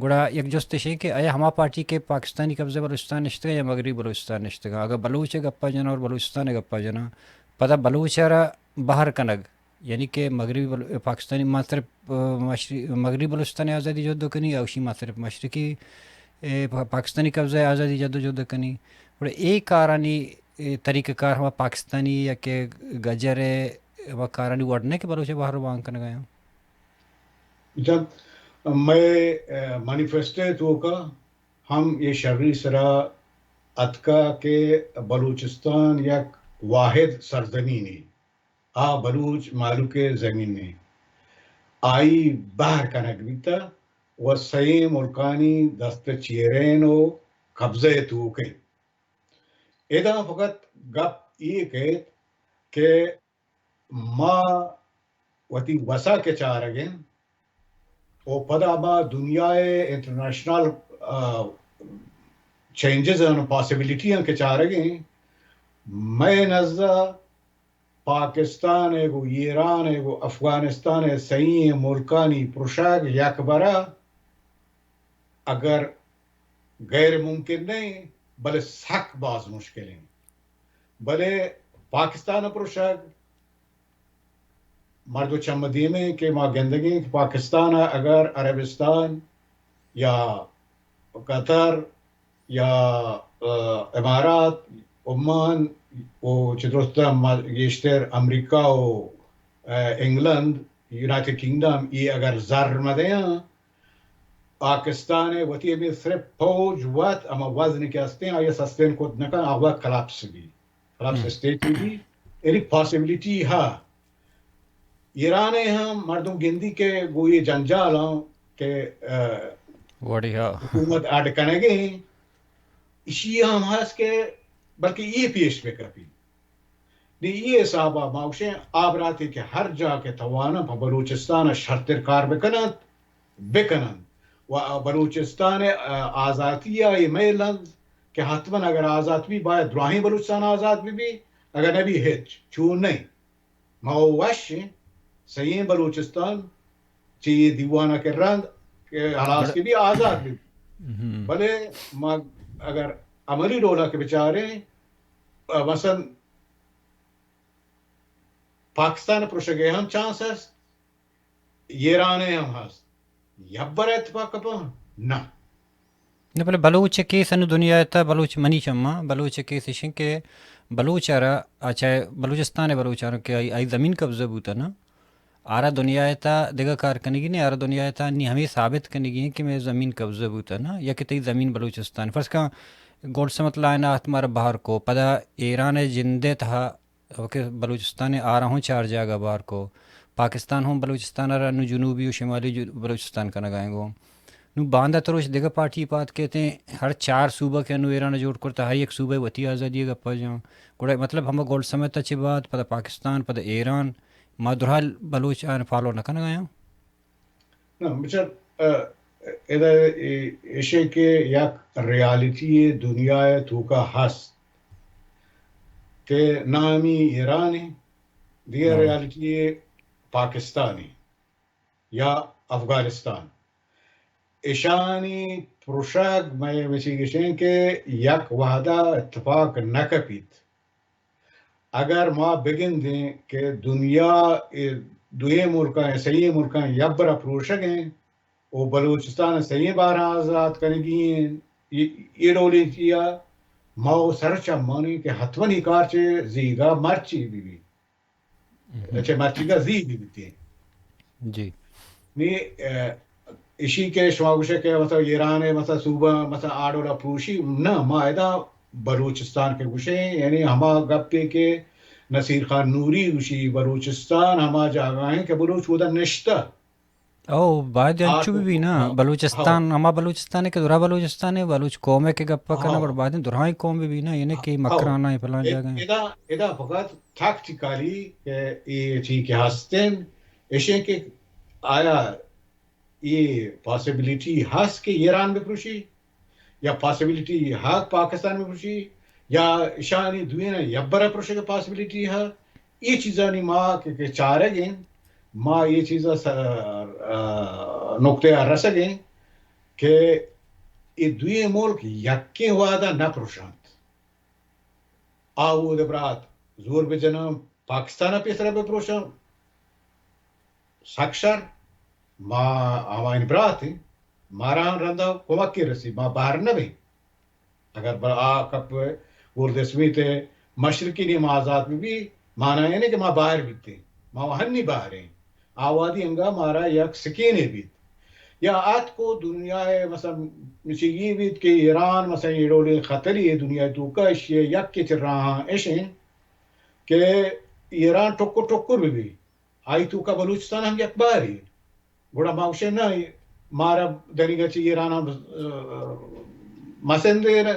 گڑا یک جست اش کہ آیا ہما پارٹی کہ پاکستانی قبضہ بلوچستان نشتگاں یا مغربی بلوچستان نشتگاں، اگر بلوچ ءِ گپا جناں اور بلوچستان ءِ گپا جناں، پدا بلوچ ءَ را بہر کنگ، یعنی کہ مغربی بلو-، پاکستانی ما صرف، آ، مشرق-، مغربی بلوچستان آزادی جدوجہد کنی، اوشی ما صرف مشرقی، اے، پا-، پاکستانی قبضہ آزادی جدوجہد کنی. گڑا اے کارانی، اے، طریقہ کار ہما پاکستانی یا کہ گجر ءِ ہما کارانی وڑ نہ کہ بلوچ ءَ بہر بان کنگ ءَ آں. جب مئے، آ، مانیفیسٹو ءِ توکا ہم اے شری سرا اتکا کہ بلوچستان یک واحد سرزمینے، آ بلوچ مہلوک ءِ زمینے، آئی بہر کنگ بیتہ و سئیں ملکانی دست چیرین و قبضہ ءِ توک انت. ادا فقط گپ اے کیت کہ ما وتی وسا کہ چارگ ایں و پدا ما دنیا ءِ انٹرنیشنل، آ، چینجز ءُ پاسیبلٹی آں کہ چارگ ایں، مئے نزا پاکستان ءِ گوں ایران ءِ گوں افغانستان ءِ سئیں ملکانی پرشگ یک برا اگر غیر ممکن نہ انت، بلے سک باز مشکل انت. بلے پاکستان ءِ پرشگ مردم چم دیمیں کہ ما گندگیں کہ پاکستان ءَ اگر عربستان یا قطر یا، آ، امارات، عمان و چہ درستاں ما گیشتر امریکہ و، آ، انگلند، یونائیٹڈ کنگڈم، اے اگر زر مدیاں، پاکستان ء وتی ہمے صرف فوج وت ہما وزن کہ ہستیں آئی سسٹین کت نہ کن، آ وت کلاپس بی، کلاپس اسٹیٹ بی، یعنی پاسبلٹی ہا۔ ایران ء ہم مردم گندی کہ گوئی جنجال ہاں کہ، آ، وڑی ہا۔ حکومت اڈ کنگے ہیں، اشی ہم ہست کہ بلکہ یہ پیش بکپی۔ نی اے حساب ء ما گوشیں آ براتے کہ ہر جاہ کہ توانن پہ بلوچستان ء شرتر کار بکننت، بکننت و بلوچستان ء آزاتی ء اے میل انت کہ حتماً اگر آزات بی باید دراہیں بلوچستان آزات بہ بی، اگر نہ بی ہچ چون نہ انت۔ ما وش ایں سئیں بلوچستان چہ اے دیوان ء کہ رند کہ ہلاس کہ بی آزات بہ بی۔ بلے ما اگر عملی ڈول ء کہ بچاریں، مثلاً پاکستان ء پروشگ ء ہم چانس ہست، ایران ء ہم ہست، یبر ء اتفاق کپاں؟ نہ۔ نہ، بلے بلوچ ء کیس انو دنیا ء تھا، بلوچ منی چماں، بلوچ ء کیس اش انت کہ بلوچ ء را، آ چاہے بلوچستان ء بلوچ ء را کہ آئی، آئی زمین قبضہ بوتا نا، آرا دنیا ء تھا دگہ کار کنگی نہیں، آرا دنیا ء تھا نی ہمیں ثابت کنگی ہیں کہ میں زمین قبضہ بوتا نا، یا کہ تئی زمین بلوچستان۔ فرض کن گولڈ سمتھ لائن آت مارا بہر کو، پدا ایران ء جندے تھا کہ بلوچستان ء آرا ہوں چار جاگہ بار کو، پاکستان ہوں بلوچستان ء را نوں جنوبی و شمالی جو-، بلوچستان کنگا ایں گوں۔ نوں باندا تروش دگہ پارٹی پاد کیت ایں، ہر چار صوبہ کہ انوں ایران ء جوڑ کرتا، ہر یک صوبہ وتی آزادی ء گپا جاں۔ گڑا مطلب ہما گولڈ سمتھ ء چہ بعد پدا پاکستان، پدا ایران، ما درحال بلوچ آن فالو نہ کنگا ایں۔ نہ، بچار، ا، ادا ای-، ایشے کہ یک ریالٹی دنیا ء توکا ہست کہ نامی ایران ء، دیگہ ریالٹی پاکستان ء یا افغانستان۔ اشانی پروشگ مئے وچی گشیں کہ یک وہدا اتفاق نہ کپیت۔ اگر ما بگندیں کہ دنیا اے دوئیں ملکاں، سئیں ملکاں یبرا پروشگ ایں و بلوچستان سئیں بارہ آزاد کنگی ایں، اے، اے ڈولیں چیا ما و سر چمانیں کہ حتماً اے کار چہ زیگا مرچی بہ بی۔ چہ مرچیگا زی بہ بیتیں۔ جی۔ نی، ا، اشی کہ شما گوشے کہ مثلاً ایران ء مثلاً صوبہ مثلاً آ ڈولا پروشی، نہ، ما ادا بلوچستان کہ گوشیں، یعنی ہما گپے کہ نصیر خان نوری گوشی، بلوچستان ہما جاگہ ہیں کہ بلوچ اودا نشتہ۔ او، باید آ انچو بہ بی نا، ہاں، بلوچستان، ہاں۔ ہما بلوچستان کہ درا بلوچستان ہے، بلوچ قوم ہے کہ گپا کنا، ہاں۔ بر باید درائیں قوم بہ بی نا، یعنی کہ ہاں۔ مکران ہے، فلان اے-، جاگہ ہے۔ ادا، ادا فقط تاکٹیکلی کہ اے چی کہ ہستن، ایشیں کہ آیا اے پاسبلٹی ہست کہ ایران بپروشی؟ یا پاسبلٹی ہا پاکستان بپروشی؟ یا اشانی دوئین یبرا پروشگ پاسبلٹی ہا؟ اے چیزانی ما کہ، کہ چارگ ایں، ما اے چیزا س-، آ، نقطہ آ رسگ ایں کہ اے دوئیں ملک یکیں وہدا نہ پروشانت۔ آ اود برات زور بجناں، پاکستان ء پیسرا بہ پروشاں، سک شر، ما آوانی برات ایں، مارا ہم رندا کمکے رسی، ما بہر نہ بیں۔ اگر بر آ کپ گلد اسمیت ء مشرقی نیم آزاد بہ بی، مانا یعنی کہ ما بہر بیتیں، ما ہنی بہر ایں۔ آ وہدی انگا مارا یک سکینے بیت۔ یا آتکو دنیا ء مثلاً چہ یہ بیت کہ ایران مثلاً یہ ڈولیں خطری ہے دنیا توکا، اشی یک کے چہ راہاں اش ہیں کہ ایران ٹکر ٹکر بہ بی، آئی توکا بلوچستان ہم یک باری۔ گڑا ما گوشیں نہ، مارا دنیگا چہ ایران ہم، ا، مسندے، ا،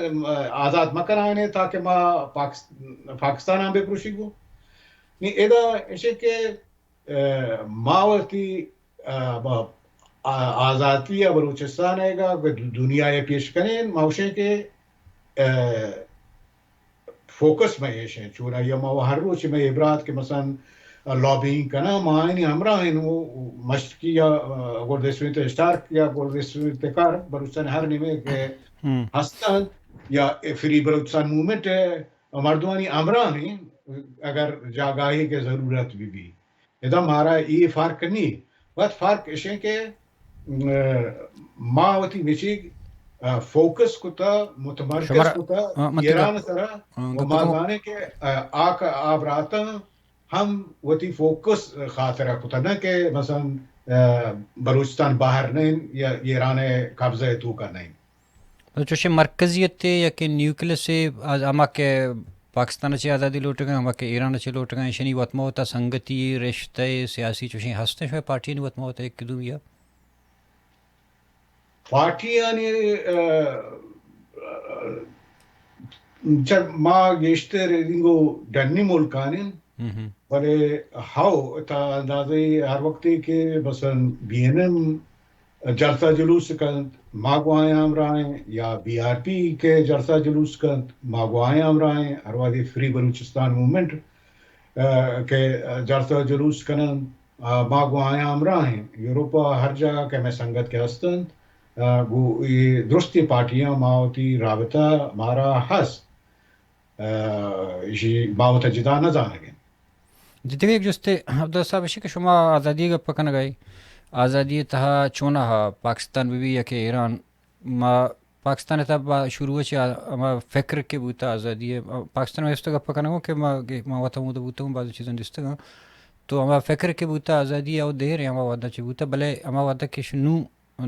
آزاد مکنائنے تاکہ ما پاکس-، پاکستان ہم بپروشی گو۔ نی ادا اشی کہ ء، ما وتی، ء، ب-، ء، آزاتی ء بلوچستان ء گا دنیا ء پیش کنیں، ما گوشیں کہ، ء، فوکس مئے ایش ہیں، چون آئی ما ہر روچ مئے برات کہ مثلاً لابینگ کناں، ما آئینی ہمراہ ہیں، وہ مشرقی یا، ء، گلد اسمیت اسٹارک یا گلد اسمیت کار بلوچستان ہر نیمے کہ ہستن یا فری بلوچستان موومنٹ ء مردمانی ہمراہ ہیں، اگر جاگاہی کہ ضرورت بھی بھی۔ ادا مارا اے فرق نی، وت فرق اشیں کہ، م-، ما وتی مچیگ، ا، فوکس کتا، متمرکز شمارا، کتا، ا، من تیگا، ایران سرا، ا، و ما گپتگوں۔ زانیں کہ، ا، آ ک-، آ براتاں ہم وتی فوکس خاطرا کتا، نہ کہ مثلاً بلوچستان باہر نہ انت یا ایران ءِ قبضہ ءِ توکا نہ انت۔ تو چوشیں مرکزیت یا کہ نیوکلس ءَ، ہما کہ پاکستان ءَ چہ آزادی لوٹگ ءَ، ہما کہ ایران ءَ چہ لوٹگ ءَ، ایشانی وت ماں وتا سنگتی، رشتہ، سیاسی چوشیں ہست انت شمئے پارٹیانی وت ماں وتا یک دومی ءَ؟ پارٹیانی، آ، آ، چہ ما گیشتر انگو ڈنی ملکانی، بلے ہاو، تا اندازے ہر وقتے کہ مثلاً بی این ایم جلسہ جلوس کنت، ما گوں آیاں ہمراہ ایں، یا بی آر پی کہ جلسہ جلوس کنت، ما گوں آیاں ہمراہ ایں، ہر وہدے فری بلوچستان موومنٹ، آ، کہ جلسہ جلوس کننت، آ، ما گوں آیاں ہمراہ ایں۔ یورپ ءَ ہر جاگہ کہ مئے سنگت کہ ہست انت، آ، گوں اے درستیں پارٹیاں ما وتی رابطہ مارا ہست۔ آ، ایشی ما وتا جتا نہ زانگ انت۔ جی، دگہ یک جستے عبداللہ صاحب، ایشی کہ شما آزادی ءِ گپ کنگ ءَ ئے، آزادی ءِ تہا چوناہا پاکستان بہ بی یا کہ ایران، ما پاکستان ءِ تہا با شروع ءَ چہ ہما فکر کہ بوتا آزادی ءِ، پاکستان ءِ، ما ایشی ءِ گپ کنگ ءَ اوں کہ ما، ما وت ہمودا بوتگ اوں، بعضی چیزاں دیستگ آں۔ تو ہما فکر کہ بوتا آزادی ءِ، او دیر ءَ ہما وہدا چہ بوتا، بلے ہما وہدا کہ نوں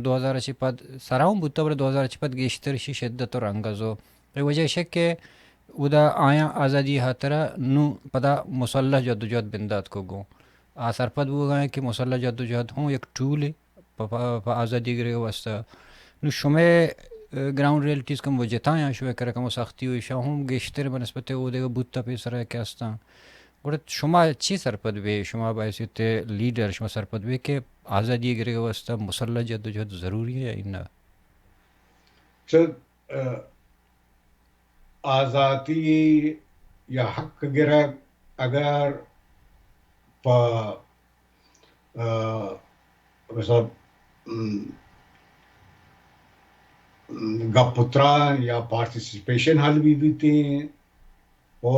دو ہزار ءَ چہ پد سرا ہم بوتا، بلے دو ہزار ءَ چہ پد گیشتر ایشی شدت و رنگ ءَ زو۔ اے وجہ ایش کہ اودا آیاں آزادی ءِ ہاترا نوں پدا مسلح جدوجہد بندات کو گوں۔ آ سرپد بوگ ءَ انت کہ مسلح جدوجہد ہوں یک ٹولے پہ، پہ، پہ آزادی گرگ ءِ واستہ۔ نوں شمئے، اے، گراؤنڈ ریئلٹیز کمو جتا یاں، شمئے کرا کمو سختی و ایشاں ہوں گیشتر بہ نسبت او دگہ بوتا پیسرا کہ ہستاں۔ گڑا شما چی سرپد بے، شما بحیثیت لیڈر شما سرپد بے کہ آزادی گرگ ءِ واستہ مسلح جدوجہد ضروری ہے یا نہ؟ چہ، آ، آزاتی یا حق گرگ اگر پہ، آ، مثلاً، م، م، گپ و تران یا پارٹیسپیشن حل بہ بیتیں، و،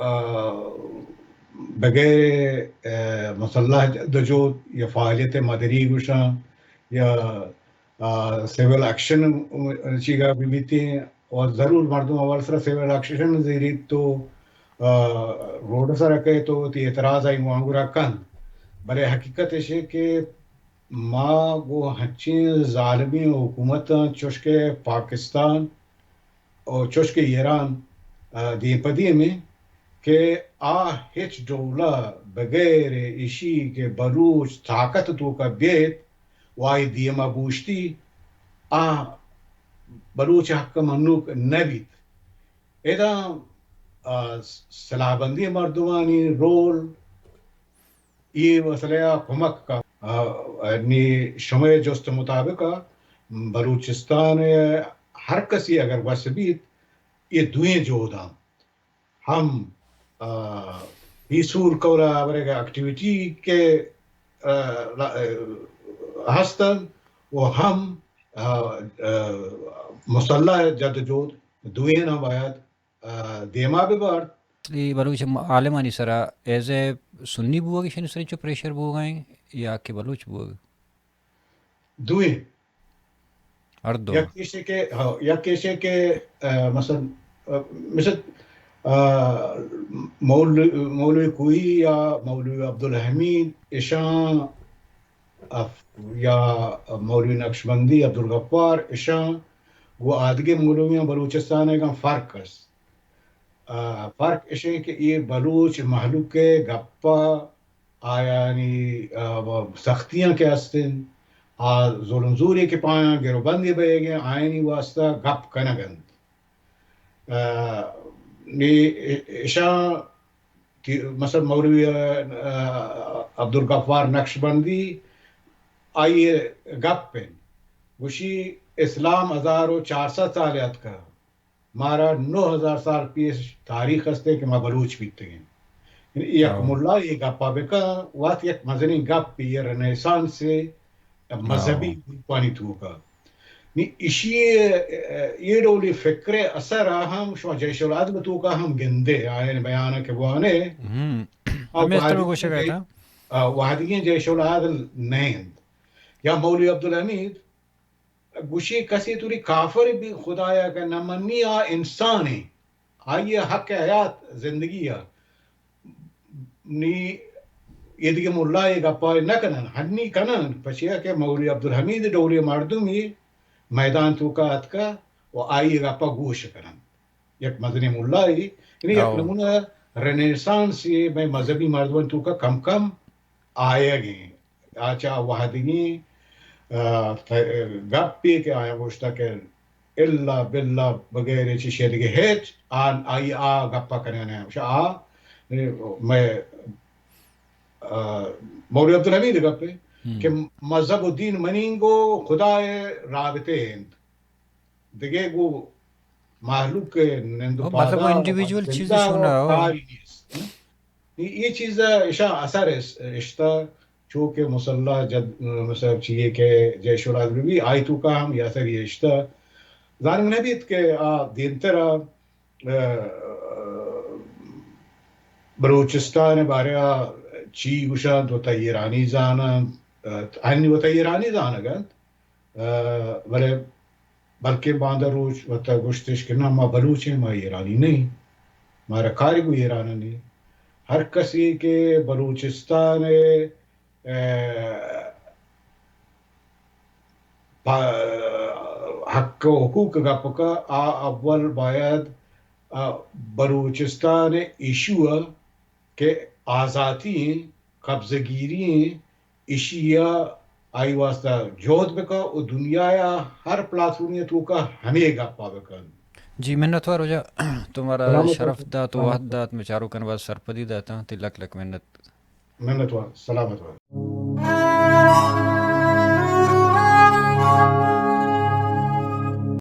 آ، بغیر، آ، مسلح جدوجہد یا فعالیت مدنی گوشاں یا، آ، سول ایکشن چیگا بہ بیتیں و ضرور مردم اول سرا سول ایکشن زیریت تو، آ، روڈ سرا کئیت و وتی اعتراض آئی وانگرا کنت۔ بلے حقیقت ایش کہ ما گوں ہنچیں ظالمیں حکومتاں چوشکہ پاکستان و چوشکہ ایران، آ، دیم پہ دیم ایں کہ آ ہچ ڈولا بغیر ایشی کہ بلوچ طاقت توکا بیت و آئی دیما بوشتی، آ بلوچ حق منوک نہ بیت۔ ادا، آ، سلاح بندی مردمانی رول اے مسئلہ ءَ کمک کا، آ، نی شمئے جست مطابق ءَ بلوچستان ءَ ہر کسی اگر وس بیت، اے دوئیں جہداں ہم، آ، پیسفل کولا ورگا ایکٹیویٹی کہ، آ، لا-، آ، ہستن و ہم، آ، آ، مسلح جدوجہد دوئیناں باید آ، دیما بہ بارت۔ اے بلوچ م-، عالمانی سرا ایز اے سنی بوگ، ایشانی سرا چو پریشر بوگ ءَ یا کہ بلوچ بوگ؟ دوئیں۔ ہر دو۔ یک ایشے کہ، ہاں، یک ایشے کہ، آ، مثلاً، آ، مثل، آ، مول-، مولوی کوہی یا مولوی عبدالحمید ایشاں اف-، یا مولوی نقشبندی، عبدالغفار، اشاں گوں آدگہ مولویاں بلوچستان ءَ گاں فرق است۔ آ، فرق اش انت کہ اے بلوچ مہلوک ءِ گپ ءَ آیانی، آ، سختیاں کہ است انت، آ ظلم زورے کہ پایاں گروبندے بئیگ ءَ آیانی واستہ گپ کنگ ءَ انت۔ آ، نی اشاں کہ مثلاً مولوی، آ، آ، عبدالغفار نقشبندی، آئی ءِ گپ انت، گوشی اسلام ہزار و چار سد سال اتکا، مارا نو ہزار سال پیش تاریخ ہستے کہ ما بلوچ بیتگیں۔ یعنی یک ہاں۔ ملا یہ گپا بکن، وقت یک مزنیں گپ یہ رنیسانس مذہبی ہاں۔ گروپانی توکا۔ نی ایشی ءِ، اے ڈولی فکر ءِ اثر ءَ ہم شما جیش العدل توکا ہم گندے، آیانی بیان ءَ کہ بوانے، ہم۔ آ ہمے است وہدی گوشگ ءَ اتاں۔ آ، وہدیگیں جیش العدل نہ انت۔ یا مولوی عبدالحمید گوشی کسی توری کافر بھی خدایا کہ نہ منی آ انسانے، آئی ءِ حق حیات زندگی ءَ۔ نی ایدگہ ملا اے گپا نہ کنن، ہنی کنن، پچیا کہ مولوی عبدالحمید ڈولی مردمی میدان توکا اتکا و آئی گپا گوش کنن۔ یک مزنیں ملائے، یعنی یک او۔ نمونہ رنیسانسے مئے مذہبی مردمانی توکا کم کم آیگ ایں۔ آ چہ وہدگیں، آ، ت-، گپے کہ آیا گوشتا کہ الا باللہ بغیر چشی دگہ ہچ، آ، آئی آ گپا کنگ نہ۔ آ، مئے، آ، مولوی عبدالحمید گپے ہم۔ کہ مذہب و دین منینگ و خدا رابطے انت۔ دگہ گوں مہلوک ءِ نند و ہو، مذہب و پادا و انڈیویجول چیز زندہ شون و نہ ہو۔ کاری نیست۔ اے، اے چیز ءَ اشاں اثر اس-، اشتہ، چو کہ مصلی جد، مطلب چیئے کہ جیش العدل بی، آئی توکا ہم اے اثر اے اشتہ۔ زانگ نہ بیت کہ آ دیمترا، آ، بلوچستان ءِ بارہ ءَ چی گوشنت، وتا ایرانی زاننت، آ، آنی وتا ایرانی زانگ انت۔ آ، بلے بلکیں باندا روچ وتا گوشتش کہ نہ، ما بلوچ ایں، ما ایرانی نہ ایں، مارا کاری گوں ایران ءَ نہ ایں۔ ہر کسے کہ بلوچستان ءِ، آ، پا-، حق و حقوق ءِ گپ کا، آ اول باید، آ، بلوچستان ءِ ایشو ءَ کہ آزاتی ایں، قبضہ گیری ایں، ایشی ءَ آئی واسطہ جہد بکا و دنیا ءِ ہر پلاتفارمی ءِ توکا ہمے گپا بکن۔ جی، منتوار واجہ، تو مارا سلامت شرف بات۔ دات و سلامت وہد بات، مئے چاروکاں باز سرپدی داتاں، تئی لک لک منت۔ منتوار، سلامت بات۔